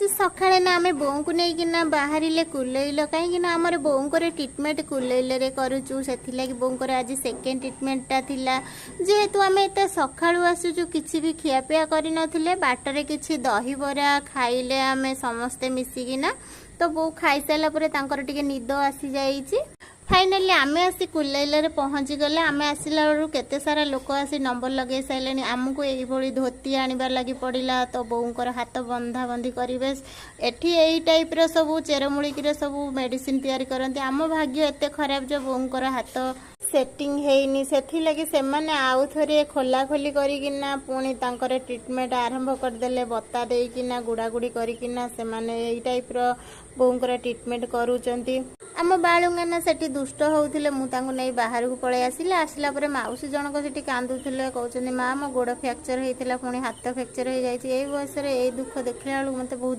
ସକାଳେ ନା ଆମେ ବୋଉଙ୍କୁ ନେଇକିନା ବାହାରିଲେ କୁଲେଇଲ, କାହିଁକିନା ଆମର ବୋଉଙ୍କର ଟ୍ରିଟମେଣ୍ଟ କୁଲେଇଲରେ କରୁଛୁ। ସେଥିଲାଗି ବୋଉଙ୍କର ଆଜି ସେକେଣ୍ଡ ଟ୍ରିଟମେଣ୍ଟଟା ଥିଲା। ଯେହେତୁ ଆମେ ଏତେ ସକାଳୁ ଆସୁଛୁ, କିଛି ବି ଖିଆପିଆ କରିନଥିଲେ, ବାଟରେ କିଛି ଦହିବରା ଖାଇଲେ ଆମେ ସମସ୍ତେ ମିଶିକିନା। ତ ବୋଉ ଖାଇସାରିଲା ପରେ ତାଙ୍କର ଟିକେ ନିଦ ଆସିଯାଇଛି। ଫାଇନାଲି ଆମେ ଆସି କୁଲେଇଲରେ ପହଞ୍ଚିଗଲେ। ଆମେ ଆସିଲା ବେଳକୁ କେତେ ସାରା ଲୋକ ଆସି ନମ୍ବର ଲଗେଇ ସାରିଲେଣି। ଆମକୁ ଏଇଭଳି ଧୋତି ଆଣିବାର ଲାଗି ପଡ଼ିଲା। ତ ବୋଉଙ୍କର ହାତ ବନ୍ଧାବନ୍ଧି କରିବେ। ଏଠି ଏଇ ଟାଇପ୍ର ସବୁ ଚେରମୂଳିକିର ସବୁ ମେଡ଼ିସିନ ତିଆରି କରନ୍ତି। ଆମ ଭାଗ୍ୟ ଏତେ ଖରାପ ଯେ ବୋଉଙ୍କର ହାତ ସେଟିଂ ହେଇନି। ସେଥିଲାଗି ସେମାନେ ଆଉ ଥରେ ଖୋଲାଖୋଲି କରିକିନା ପୁଣି ତାଙ୍କର ଟ୍ରିଟମେଣ୍ଟ ଆରମ୍ଭ କରିଦେଲେ। ବତା ଦେଇକିନା, ଗୁଡ଼ାଗୁଡ଼ି କରିକିନା ସେମାନେ ଏଇ ଟାଇପ୍ର ବୋଉଙ୍କର ଟ୍ରିଟମେଣ୍ଟ କରୁଛନ୍ତି। ଆମ ବାଳୁଙ୍ଗାନା ସେଠି ଦୁଷ୍ଟ ହେଉଥିଲେ, ମୁଁ ତାଙ୍କୁ ନେଇ ବାହାରକୁ ପଳେଇ ଆସିଲି। ଆସିଲା ପରେ ମାଉସୀ ଜଣକ ସେଠି କାନ୍ଦୁଥିଲେ, କହୁଛନ୍ତି, "ମା, ମୋ ଗୋଡ଼ ଫ୍ରାକ୍ଚର ହେଇଥିଲା, ପୁଣି ହାତ ଫ୍ରାକ୍ଚର ହେଇଯାଇଛି।" ଏଇ ବୟସରେ ଏଇ ଦୁଃଖ ଦେଖିଲା ବେଳକୁ ମୋତେ ବହୁତ